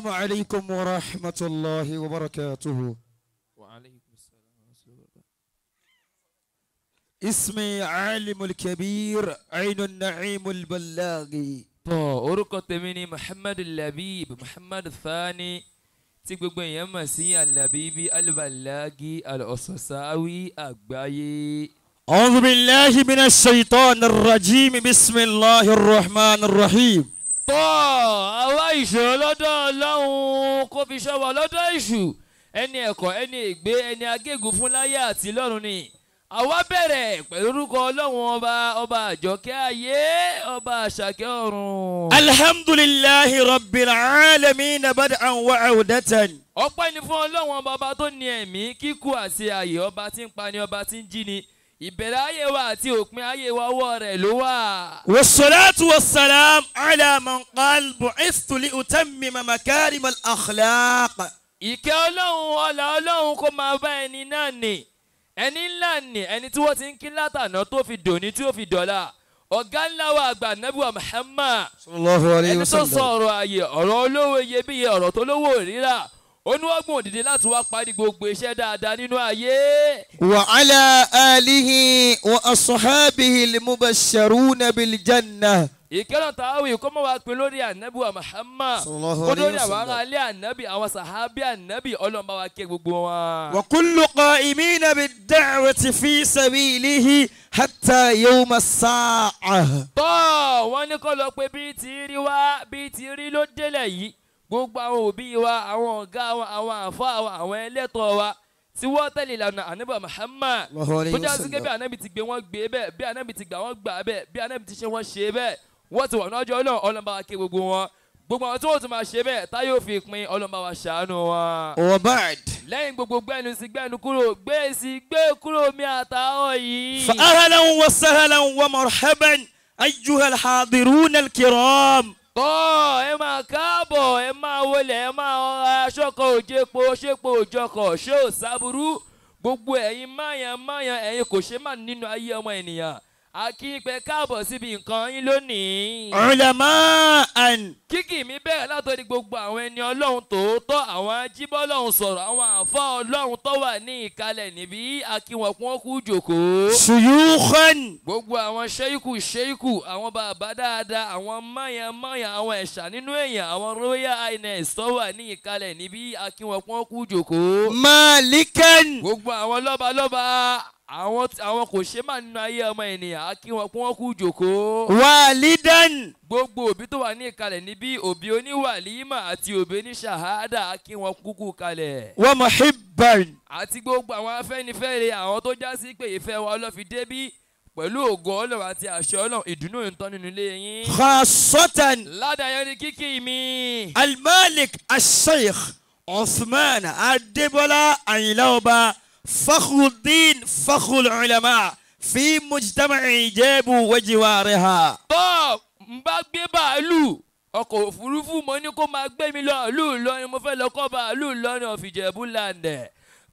عليكم ورحمة الله وبركاته. وعليكم السلام ورحمة الله وبركاته. اسمي عالم الكبير عين النعيم البلاغي. Tọ́ orúkọ tèmi ni Muhammad Labib Muhammad Thani tí gbogbo èèyàn mọ̀ sí Alabibi Albalagi Al-Ọ̀sọ̀sáwí àgbáyé. أعوذ بالله من الشيطان الرجيم بسم الله الرحمن الرحيم. Tọ́ àwa ìṣòro lọ́dọ̀ Ọlọ́run kó fi ṣọ́ wa lọ́dọ̀ èṣù ẹni ẹ̀kọ́ ẹni ègbé ẹni agégùn fún láyé àti lọ́run ni. Àwa bẹ̀rẹ̀ pẹ̀lú orúkọ Ọlọ́run ọba ọba àjọkẹ́ ayé ọba àṣàkẹ́ ọ̀run. Alhamdulillahi rabbil alamin bad'an wa 'awdatan. Ọpẹ́ ni fún Ọlọ́run ọba ọba tó ní ẹ̀mí kíkú àti ààyè ọba tí ń pani ọba tí ń jí ni ìbẹ̀rẹ̀ ayé wa àti òpin ayé wa ọwọ́ rẹ̀ ló wà. Wassalatu wassalam ala man qala bu'ithtu li utammima makarim al-akhlaq. Ìkẹ́ Ọlọ́run ọlá Ọlọ́run kó máa bá ẹni náà nì ẹni ńlá nì ẹni tí wọ́n ti ń kí látàná tó fi dòní tí ó fi dọ̀la ọ̀gá ńlá wa àgbà Nábì wa Muhammad sallallahu alayhi wa ẹni tó sallam. sọ ọ̀rọ̀ ààyè ọ̀rọ̀ olówó iyebíye ọ̀rọ̀ tó lówó òrírà oníwọ́gbọ̀n òdìdí láti wá parí gbogbo iṣẹ́ dáadáa nínú ayé. وعلى آله وأصحابه المبشرون بالجنة. Ìkẹ́rọ̀ tààwì kó mọ̀ wá pé lórí ànábì wa Muhammad Sallallahu kó alayhi lórí wa àwọn sallam. ará ilé ànábì àwọn sàhábì ànábì Ọlọ́run bá wa kẹ́ gbogbo wọn. وكل قائمين بالدعوة في سبيله حتى يوم الساعة. Tọ́ wọ́n ní kó lọ pé bí ti rí wá bí ti rí ló délẹ̀ yìí gbogbo àwọn òbí wa àwọn ọ̀gá wa àwọn àfáà wa àwọn ẹlẹ́tọ̀ọ́ wa tí wọ́n tẹ̀lé ìlànà ànábì Muhammad Allahu alayhi tó já sí wa pé bí sallam. ànábì ti gbé wọ́n gbé bẹ́ẹ̀ bí ànábì ti gbà wọ́n gbà bẹ́ẹ̀ bí ànábì ti ṣe wọ́n ṣe bẹ́ẹ̀ wọ́n ti wà ní ọjọ́ Ọlọ́run Ọlọ́run bá wa ké gbogbo wọn gbogbo àwọn tí wọ́n tún máa ṣe bẹ́ẹ̀ táyé ò fi pin Ọlọ́run bá wa ṣàánú wọn. وبعد Lẹ́yìn gbogbo gbẹ́nu sí gbẹ́nu kúrò gbé sí gbé kúrò mi àtàwọn yìí. فأهلا وسهلا ومرحبا أيها الحاضرون الكرام. Tọ́ ẹ máa káàbọ̀ ẹ máa wọlé ẹ máa ọ̀rá aṣọ́kọ̀ òjèpo ṣépò òjọkọ̀ ṣé ò sábúrú gbogbo ẹ̀yin máyàn máyàn ẹ̀yin kò ṣe má nínú ayé ọmọ ènìyàn a kí yín pé káàbọ̀ síbi nǹkan yín lónìí. علماء Kíkì mi bẹ̀rẹ̀ látọ̀dí gbogbo àwọn ẹni Ọlọ́run tòótọ́ àwọn ajíbọ́lọ́run sọ̀rọ̀ àwọn àfá Ọlọ́run tó wà ní ìkàlẹ̀ níbí a kí wọn kún ó kú jòkóó. شيوخا Gbogbo àwọn ṣéìkù ṣéìkù àwọn bàbá dáadáa àwọn máyàn máyàn àwọn ẹ̀ṣà nínú èèyàn àwọn royal highness tó wà ní ìkàlẹ̀ níbí a kí wọn kún ó kú jòkóó. مالكا Gbogbo àwọn lọ́balọ́ba àwọn kò ṣe má nínú ayé ọmọ ènìyàn a kí wọn kún ó kú jòkóó. والدا Gbogbo òbí tó wà ní ìkàlẹ̀ níbí òbí oníwàlímà àti òbí oníṣàhádà a kí wọn kúkú kalẹ̀. ومحبا Àti gbogbo àwọn afẹ́nifẹ́re àwọn tó já sí pé ìfẹ́ wa ló fi débí pẹ̀lú ògo Ọlọ́run àti àṣẹ Ọlọ́run ìdùnnú ìtọ́ nínú ilé yín. خاصة Ládàá yẹn ni kíkì mi. المالك الشيخ عثمان أديبولا أيلوبا فخر الدين فخر العلماء في مجتمع إيجاب وجوارها. Tọ́ n bá gbé bàálù ọkọ̀ òfurufú mo ní kó máa gbé mi lọ ìlú Ìlọrin mo fẹ́ lọ kọ́ bàálù Ìlọrin of Ìjẹ̀bú land.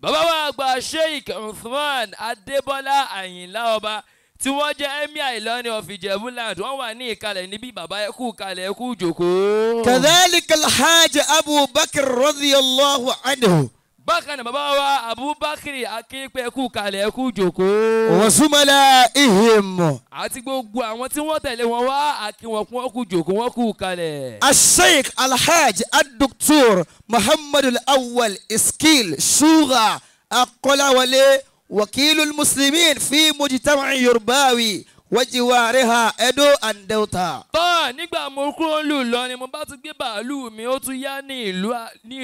Bàbá wa àgbà Sheikh Uthman Adébọ́lá Àyìnlá Ọba tí wọ́n jẹ́ Emir Ìlọrin of Ìjẹ̀bú land wọ́n wà ní ìkàlẹ̀ níbí bàbá ẹ kú kalẹ̀ ẹ kú jòkóó. كذلك الحاج أبو بكر رضي الله عنه Bákan náà bàbá wa Abubakar Akínpẹ̀ ẹ kú kalẹ̀ ẹ kú jòkóó. وزملائهم Àti gbogbo àwọn tí wọ́n tẹ̀lé wọn wá àkí wọn kú wọn kú jòkó wọn kú kalẹ̀. الشيخ الحاج الدكتور محمد الأول إسكيل شوغا أقلاولي وكيل المسلمين في مجتمع يرباوي وجوارها إدو أندوتا. Tọ́ nígbà mo kúrò ń lù lọ ni mo bá tún gbé bàálù mi ó tún yá ní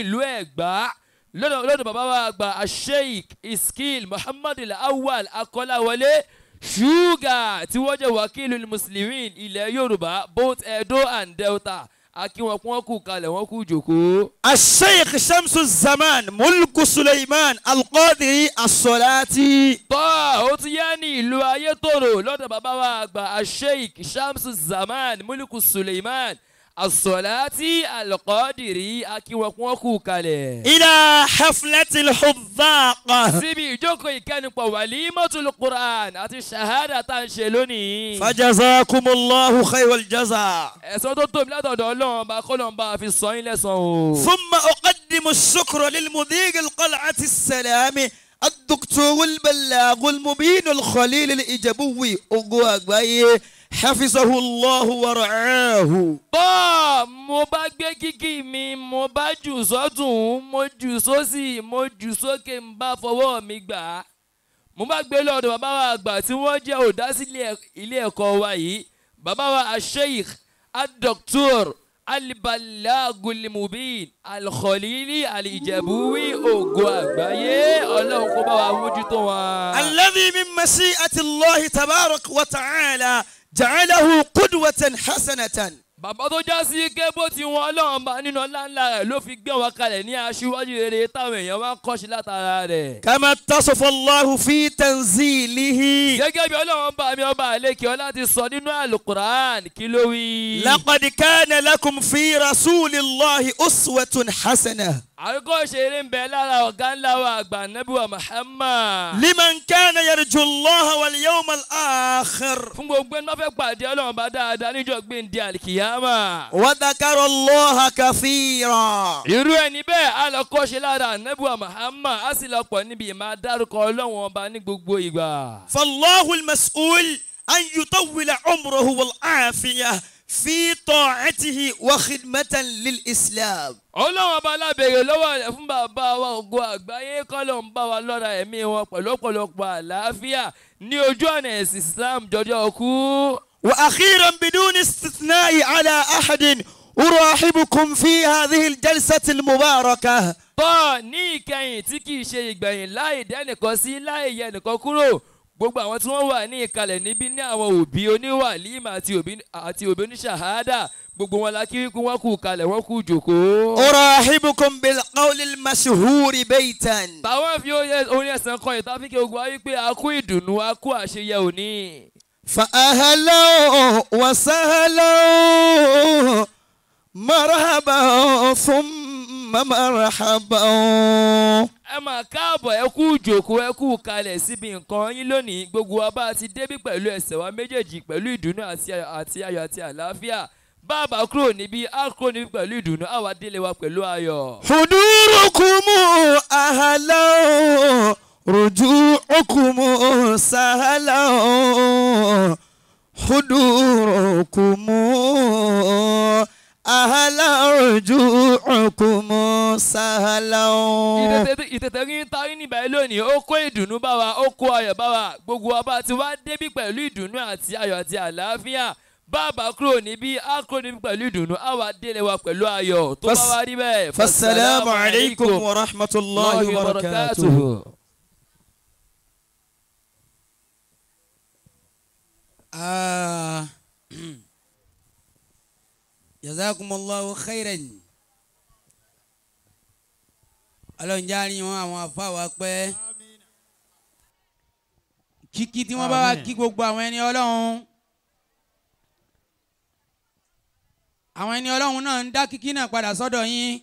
ìlú Ẹ̀gbá lọ́dọ̀ bàbá wa àgbà Sheikh Iskil Muhammad Al-Awwal Akọ́láwọlé Ṣúgà tí wọ́n jẹ́ wákìlú Muslimin ilẹ̀ Yorùbá both Edo and Delta a kí wọn kú wọn kú kalẹ̀ wọn kú jòkó. الشيخ شمس الزمان ملك سليمان القادري الصلاتي. Tọ́ ó tún yá ní ìlú Ayétòrò lọ́dọ̀ bàbá wa àgbà Sheikh Shamsu Zaman Muliku Suleiman As-Salati Al-Qadiri akíwọ̀kún kú kalẹ̀. إلى حفلة الحذاق. Síbi ìjókòó ìkẹ́nupọ̀ walimatul Qur'an àti ṣahada tá à ń ṣe lónìí. فجزاكم الله خير الجزاء. Ẹ̀san tó tóbi látọ̀dọ̀ Ọlọ́run ọba kọ́lọ́n bá fi sọ yín lẹ́san o. ثم أقدم الشكر للمدير القلعة السلام الدكتور البلاغ المبين الخليل الإجبوي أغوى حفظه الله ورعاه. Bọ́ mo bá gbé kíkì mi, mo bá jù sọ́tún, mo jù sósì, mo jù sókè, ń bá fọwọ́ mi gbà á. Mo bá gbé lọ́dọ̀ bàbá wa àgbà tí wọ́n jẹ́ olùdásílẹ̀ ilé ẹ̀kọ́ wa yìí, bàbá wa Sheikh Ad-Doctor Al-Balagul Mubin Al-Khalili Al-Ijebuwi ògo àgbáyé, Ọlọ́run kó bá wa mójútó wọn. الذي من مشيئة الله تبارك وتعالى جعله قدوة حسنة. Bàbá tó já sí ké bó ti wọn Ọlọ́run bá nínú ọlá ńlá rẹ̀ ló fi gbé wọn kalẹ̀ ní aṣíwájú rere táwọn èèyàn wá ń kọ́ṣe látara rẹ̀. كما اتصف الله في تنزيله. Gẹ́gẹ́ bí Ọlọ́run bá mi ọba àlekè ọlá ti sọ nínú Al-Qur'an, kí ló wí? لقد كان لكم في رسول الله أسوة حسنة. Àríkọ́ṣe eré ń bẹ lára ọ̀gá ńlá wa àgbà Nábì wa Muhammad. لمن كان يرجو الله واليوم الآخر. Fún gbogbo ẹni wọ́n fẹ́ pàdé Ọlọ́run bá dáadáa níjọ́ gbéǹde àlìkìyámà. وذكر الله كثيرا. Irú ẹni bẹ́ẹ̀ á lọ kọ́ṣe lára Nábì wa Muhammad, á sì lọ pọ̀ níbi ìmáa dárúkọ Ọlọ́run ọba ní gbogbo ìgbà. فالله المسؤول أن يطول عمره والعافية في طاعته وخدمة للإسلام. Ọlọ́run ọba alábẹ̀rẹ̀ lọ́wọ́ rẹ̀ fún bàbá wa ògo àgbáyé, kọ́lọ̀ ń bá wa lọ́ra ẹ̀mí wọn pẹ̀lú ọ̀pọ̀lọpọ̀ àlàáfíà ní ojú ọ̀nà ẹ̀sìn Islam jọjọ́ kú. وأخيرا بدون استثناء على أحد أرحبكم في هذه الجلسة المباركة. Bọ́ ní ìkẹyìn tí kì í ṣe ìgbẹ̀yìn, láì dẹ́nìkan sí, láì yẹ nìkan kúrò, gbogbo àwọn tí wọ́n wà ní ìkàlẹ̀ níbí ní àwọn òbí oníwàlímà àti òbí oníṣàhádà, gbogbo wọn la kí wípé wọ́n kú kalẹ̀, wọ́n kú jòkó. أرحبكم بالقول المشهور بيتا. Táwọn fi orin ẹ̀sán kan ìtàfíkẹ́ ogun wáyé pé a kú ìdùnnú, a kú àṣeyẹ òní. فأهلا وسهلا مرحبا ثم مرحبا. Ẹ máa káàbọ̀, ẹ kú jòkó, ẹ kú kalẹ̀ síbi nǹkan yín lónìí. Gbogbo wa bá ti débí pẹ̀lú ẹsẹ̀ wa méjèèjì pẹ̀lú ìdùnnú àti ayọ̀ àti àlàáfíà. Bàbá kúrò níbí, á kúrò níbí pẹ̀lú ìdùnnú, á wá délé wa pẹ̀lú ayọ̀. حضوركم أهلا رجوعكم سهلا حضوركم أهلا رجوعكم سهلا. Ìtẹ̀tẹ̀ rí ń tarí níbà yìí lónìí, ó kó ìdùnnú bá wa, ó kó ayọ̀ bá wa. Gbogbo wa bá ti wá débí pẹ̀lú ìdùnnú àti ayọ̀ àti àlàáfíà. Bàbá kúrò níbí, á kúrò níbí pẹ̀lú ìdùnnú, á wá délé wa pẹ̀lú ayọ̀. Tó bá wá rí bẹ́ẹ̀. فالسلام عليكم ورحمة الله وبركاته. Jazakumullahu khairan. Ọlọ́run járe wọn àwọn àfa wa pẹ́. Kíkí tí wọ́n bá wa kí gbogbo àwọn ẹni Ọlọ́run. Àwọn ẹni Ọlọ́run náà ń dá kíkí náà padà sọ́dọ̀ yín.